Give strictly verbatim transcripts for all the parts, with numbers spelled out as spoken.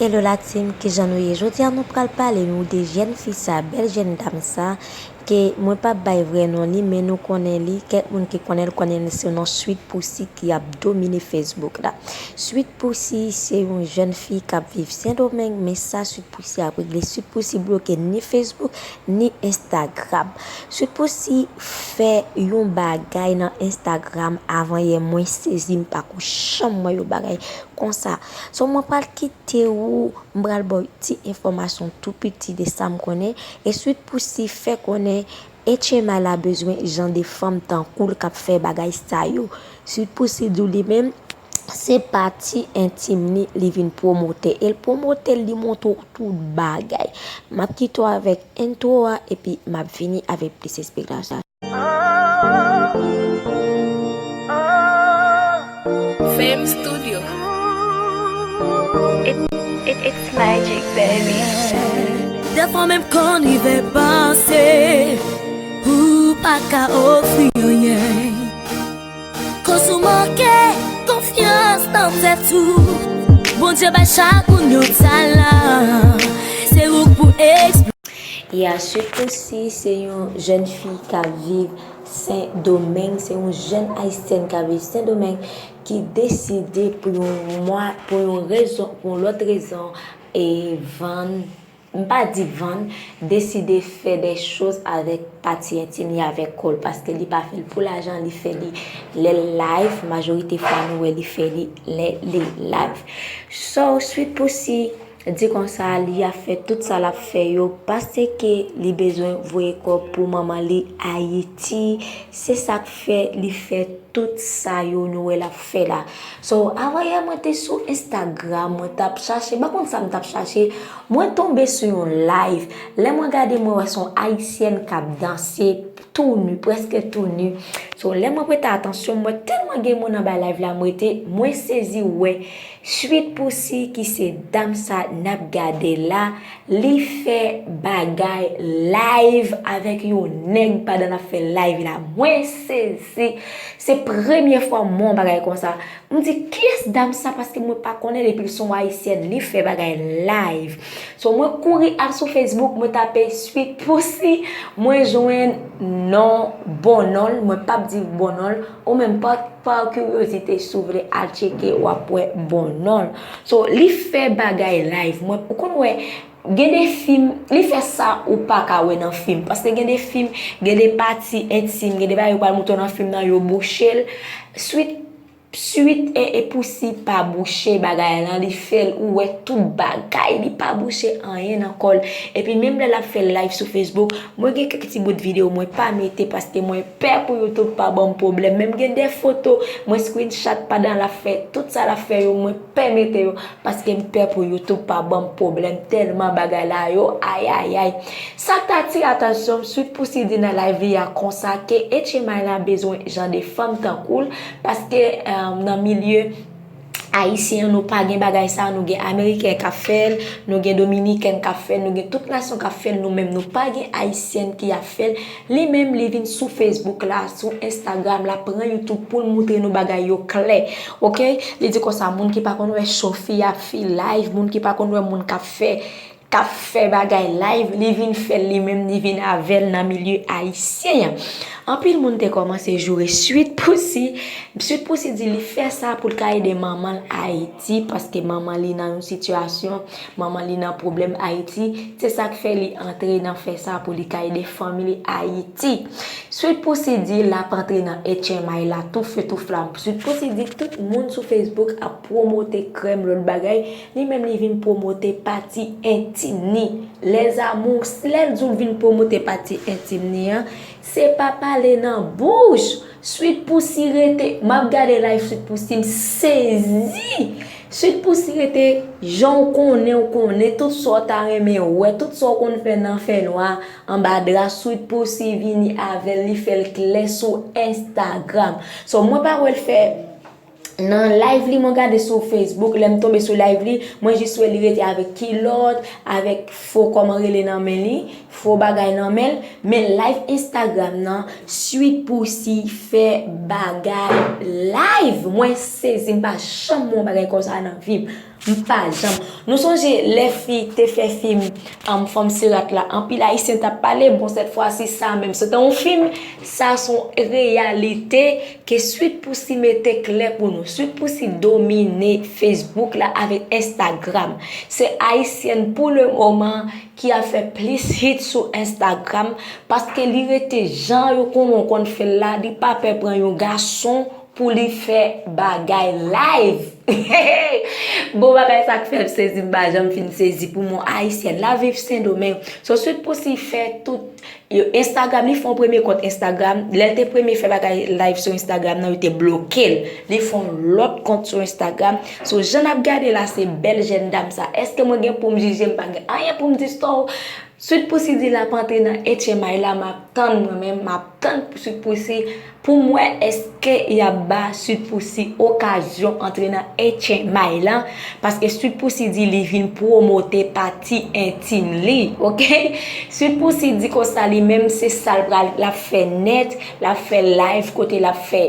Hello la team, kijan nou ye? Jodi a nou pral pale nou de jèn fi sa, bèl jèn dam sa, ke mwen p ap bay vrè non li, men nou konnen li, kèk moun ki konnen l konnen l sou non Sweet Poussy ki ap domine Facebook la. Sweet Poussy se yon jèn fi k ap viv Sendomeng, men sa Sweet Poussy ap regle, Sweet Poussy bloke ni Facebook, ni Instagram. Sweet Poussy fè yon bagay nan Instagram avan yè, mwen sezi, m pa ko janm wè yon bagay konsa. So mwen pral kite ou, m pral ba w ti enfòmasyon tou piti de sa m konnen. E Sweet Poussy fè konnen H M I la bezwen jan de fanm tankou l k ap fè bagay sa yo. Sweet Poussy di w li menm, se pati entim ni li vin pwomote. E l pwomote l, li montre w tout bagay. M ap kite w avèk entwo a, epi m ap vini avèk plis esplikasyon. Fame Studio. It, it, it's magic, baby. Dèfwa menm kan rive panse ou pa ka ofri anyen. Koz ou manke konfyans nan tèt ou. Bondye bay chak moun yon talan. Se ou k pou eksplore. Ya, Sweet Poussy se yon jèn fi k ap viv Sendomeng, se yon jèn ayisyèn k ap viv Sendomeng ki deside pou yon mwa, pou yon rezon, pou yon lòt rezon, e vann, m pa di vann, deside fè de choz avèk pati entim li avèk kò l, paske li pa fè l pou lajan, li fè li lè l live, majorite fwa nou wè li fè li lè li live. So, Sweet Poussy di konsa li ap fè tout sa l ap fè yo paske li bezwen voye kòb pou manman li Ayiti. Se sa k fè li fè tout sa yo nou wè l ap fè la. So, avanyè mwen te sou Instagram, mwen t ap chache, m pa konn sa m t ap chache, mwen tonbe sou yon live. Lè mwen gade, mwen wè se yon ayisyèn k ap danse tou ni, prèske tou ni. So, lè mwen prete atansyon, mwen tèlman gen moun anba live la, m rete, mwen sezi wè Sweet Poussy ki se dam sa n ap gade la, li fè bagay live avèk yon nèg pandan l ap fè live la. Mwen sezi. Se premye fwa m wè yon bagay konsa. M di, kiyès dam sa? Paske mwen pa konnen l, epi l se yon ayisyèn, li fè bagay live. So, mwen kouri al sou Facebook, mwen tape Sweet Poussy, mwen jwenn non, bon non l, mwen p ap di bon non l, ou menm pa, pa kiryozite, si w vle al tcheke, w ap wè bon non l. So, li fè bagay live. Mwen, ou konn wè, gen de fim, li fè sa ou pa ka wè nan fim. Paske gen de fim, gen de pati entim, gen de bagay yo pral montre w nan fim nan, yo bouche l. Sweet, Sweet e, e Poussy pa bouche bagay lan, li fè l, ou wè tout bagay, li pa bouche anyen nan kò l. Epi menm lè l ap fè live sou Facebook, mwen gen kèk ti bout videyo mwen pa mete paske mwen pè pou YouTube pa ban m pwoblèm. Menm gen de foto, mwen screenshot pandan l ap fè tout sa l ap fè yo, mwen pè mete yo paske m pè pou YouTube pa ban m pwoblèm tèlman bagay la yo, ayayay. Sa k ta atire atansyon m, Sweet Poussy di nan live li a konsa ke H M I la bezwen jan de fanm tankou l, paske, eh, nan milye ayisyen an, nou pa gen bagay sa, nou gen ameriken k ap fè l, nou gen dominikèn k ap fè l, nou gen tout nasyon k ap fè l, nou menm nou pa gen ayisyèn ki ap fè l. Li menm, li vin sou Facebook la, sou Instagram la, pran YouTube pou l moutre nou bagay yo klè. Oke? Li di konsa, moun ki pa konn wè cho fi ap fi live, moun ki pa konn wè moun k ap fè k ap fè bagay live, li vin fè l li menm, li vin avè l nan milye ayisyen an. Anpil moun te kòmanse joure Sweet Poussy. Sweet Poussy di li fè sa pou l ka ede manman l Ayiti, paske manman li nan yon sitiyasyon, manman li nan pwoblèm Ayiti. Se sa k fè li antre nan fè sa pou li ka ede fanmi li Ayiti. Sweet Poussy di l ap antre nan H M I la tou fe tou flam. Sweet Poussy di tout moun sou Facebook ap pwomote krèm, lòt bagay, li menm li vin pwomote pati entim ni. Les amours, lè l di w l vin pwomote pati entim ni an, se pa pale nan bouch. Sweet Poussy rete, m ap gade live Sweet Poussy, m sezi. Sweet Poussy rete jan w konnen, w konnen, tout sa w ta renmen wè, tout sa w konn fè nan fènwa, anba dra, Sweet Poussy vini avè l, li fè l klè sou Instagram. So, mwen pa wè l fè nan live li, mwen gade sou Facebook, lè m tonbe sou live li, mwen jis wè li rete avèk kilòt, avèk fo kòman rele nan men li, fo bagay nan men l. Men live Instagram nan, Sweet Poussy fè bagay live. Mwen sezi, m pa janm wè yon bagay konsa nan vi m. M pa janm. Nou sonje lè fi te fè fim um, Fanm Sirat la, anpil Ayisyen t ap pale, bon, sèt fwa si sa menm, se te yon fim, sa se yon reyalite ke Sweet Poussy mete klè pou nou. Sweet Poussy domine Facebook la avèk Instagram. Se Ayisyèn pou le moman ki ap fè plis hit sou Instagram, paske li rete jan yo konnen w konn fè l la, li pa pè pran yon gason pou li fè bagay live. Bon, bagay sa k fè m sezi, m pa janm fin sezi pou mwen, Ayisyèn la viv Sendomeng. So, Sweet Poussy fè tout yo, Instagram, li fè yon premye kont Instagram. Lè l te premye fè bagay live sou Instagram nan, yo te bloke l. Li fè yon lòt kont sou Instagram. So, jan n ap gade la, se bèl jèn dam sa. Èske mwen gen pou m jije? M pa gen anyen pou m di sou Sweet Poussy di l ap antre nan H M I la, m ap tann mwen menm, m ap tann Sweet Poussy pou m wè èske y ap ba Sweet Poussy okazyon antre nan H M I la, paske Sweet Poussy di li vin pwomote pati entim li, oke? Sweet Poussy di konsa li menm se sa l pral, l ap fè nèt, l ap fè live kote l ap fè,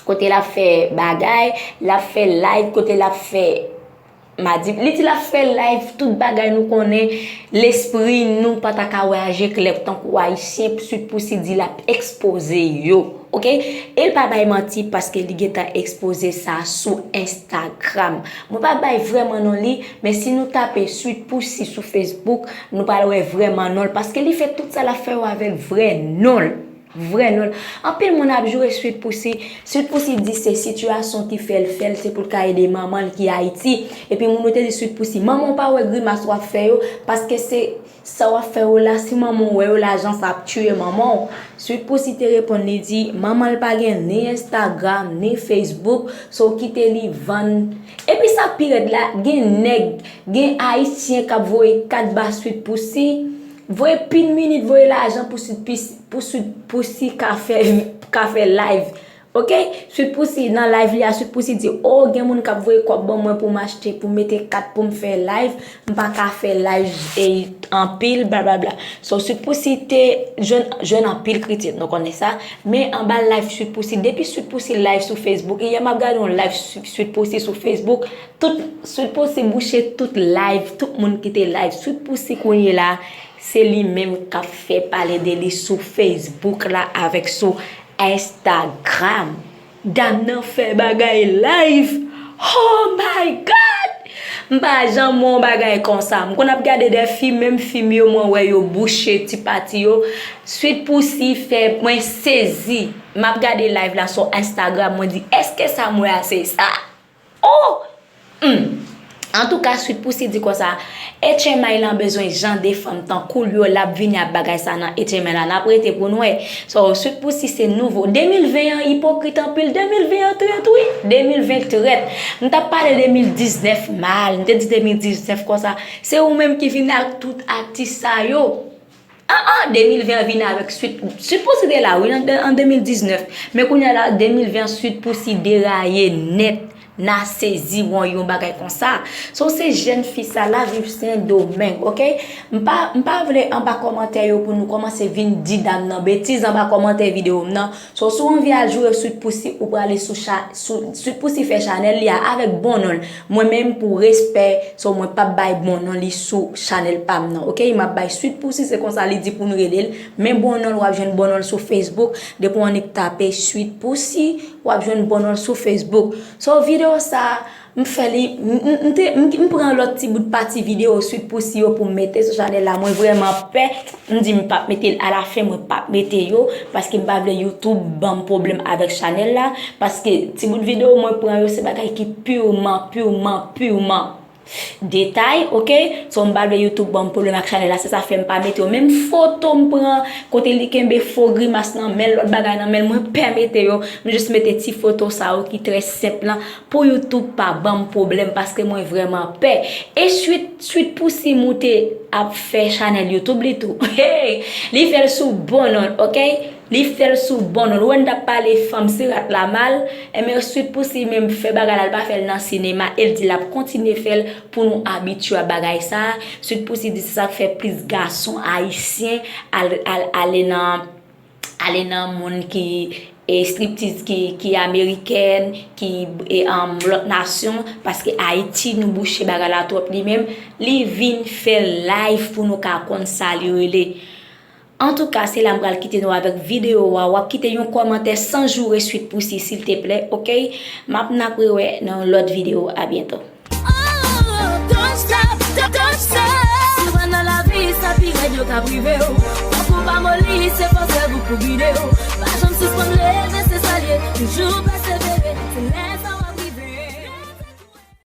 kote l ap fè bagay, l ap fè live kote l ap fè M a di, li di l ap fè live, tout bagay nou konnen, lespri nou pa ta ka wè a je klè tankou Ayisyen, Sweet Poussy di l ap ekspoze yo, oke? E l pa bay manti paske li gentan ekspoze sa sou Instagram. Mwen pa bay vrèman non li, men si nou tape Sweet Poussy sou Facebook, nou pral wè vrèman non l paske li fè tout sa l ap fè yo avèk vrè non l. Vrè non l. Anpil moun ap joure Sweet Poussy. Sweet Poussy di se sitiyasyon ki fè l fè l, se pou l ka ede manman l ki Ayiti. Epi moun yo te di Sweet Poussy, manman w pa wè grimas w ap fè yo, paske se sa w ap fè yo la, si manman w wè yo, lajan sa ap tiye manman w. Sweet Poussy te reponn, li di, manman l pa gen ni Instagram, ni Facebook, so kite li vann. Epi sa k pi rèd la, gen nèg, gen Ayisyen k ap voye kat ba Sweet Poussy, voye pil minit, voye lajan pou Sweet Poussy, pou Sweet Poussy ka fè, ka fè live. Oke? Sweet Poussy, nan live li a, Sweet Poussy di, o, gen moun k ap voye kòb ban mwen pou m achte, pou m mete kat pou m fè live. M pa ka fè live e anpil, blablabla. So, Sweet Poussy te jwenn, jwenn anpil kritik, nou konnen sa. Men anba live Sweet Poussy, depi Sweet Poussy live sou Facebook, yè m ap gade yon live Sweet Poussy sou Facebook, tout, Sweet Poussy bouche tout live, tout moun ki te live. Sweet Poussy kounye la, se li menm k ap fè pale de li sou Facebook la avèk sou Instagram. Dam nan fè bagay live. Oh my God! M pa janm wè yon bagay konsa. M konn ap gade de fim, menm fim yo, mwen wè yo bouche ti pati yo. Sweet Poussy fè mwen sezi. M ap gade live la sou Instagram, mwen di, èske sa m wè a se sa? Oh! Hmm. Antouka, Sweet Poussy di konsa, H M I lan bezwen jan de fanm tankou l yo, l ap vini ap bagay sa nan H M I lan, n ap rete pou n wè. So, Sweet Poussy se nouvo. De mil ven an ipokrit anpil, de mil ven an trèt, wi. De mil ven trèt. M t ap pale de mil diznèf mal, m te di de mil diznèf konsa. Se ou menm ki vini ak tout atis sa yo. An, an, de mil ven an vini avèk Sweet, Sweet Poussy te la, wi, an, an de mil diznèf. Men kounye a la, de mil ven an, Sweet Poussy deraye nèt. N a sezi wè yon bagay konsa. So, se jèn fi sa la viv Sendomeng, oke? M pa, m pa vle anba kòmantè yo pou nou kòmanse vin di dam nan betiz anba kòmantè videyo m nan. So, si w anvi al joure Sweet Poussy, ou prale sou cha-, sou, Sweet Poussy fè chanèl li a avèk bon non l. Mwen menm pou respè, so mwen p ap bay bon non li sou chanèl pa m nan, oke? M ap bay Sweet Poussy, se konsa li di pou n rele l. Men bon non l, w ap jwenn bon non l sou Facebook. Depi w annik tape Sweet Poussy, w ap jwenn bon non l sou Facebook. So, videyo sa, m fè li, m, m, m te, m, m pran lòt ti bout pati videyo Sweet Poussy yo pou m mete sou chanèl la. Mwen vrèman pè, m di m p ap mete l alafen, mwen p ap mete yo, paske m pa vle YouTube ban m pwoblèm avèk chanèl la, paske ti bout videyo mwen pran yo, se bagay ki pirman, pirman, pirman detay, oke? So, m pa vle YouTube ban m pwoblèm ak chanèl la, se sa fè m pa mete yo. Menm foto m pran, kote li kenbe fo grimas nan men l, lòt bagay nan men l, mwen pè mete yo. M jis mete ti foto sa yo ki trè senp lan pou YouTube pa ban m pwoblèm, paske mwen vrèman pè. E Sweet, Sweet Poussy moute ap fè chanèl YouTube li tou. Hey! Li fè l sou bon non l, oke? Li fè l sou bon non l. Ou wè n t ap pale fanm sirat la mal, enben Sweet Poussy menm fè bagay la, l pa fè l nan sinema, e l di l ap kontinye fè l pou nou abitye a bagay sa. Sweet Poussy di se sa k fè plis gason ayisyen al, al, ale nan, ale nan moun ki e striptiz ki, ki amerikèn, ki e, um, lòt nasyon, paske Ayiti nou bouche bagay la twòp li menm, li vin fè live pou nou ka konn sa li rele. Antouka, se la m pral kite nou avèk videyo a. W ap kite yon kòmantè san joure swit pou si, silteplè, oke? M ap n ap rewè nan yon lòt videyo. A byento. Oh, don't stop, don't, don't stop. Si w wè nan lavi sa pi rèd yo ka prive w. Fòk ou pa moli, se fòs rèv ou pou gide w. Pa janm sispann leve, se sa l ye. Toujou pa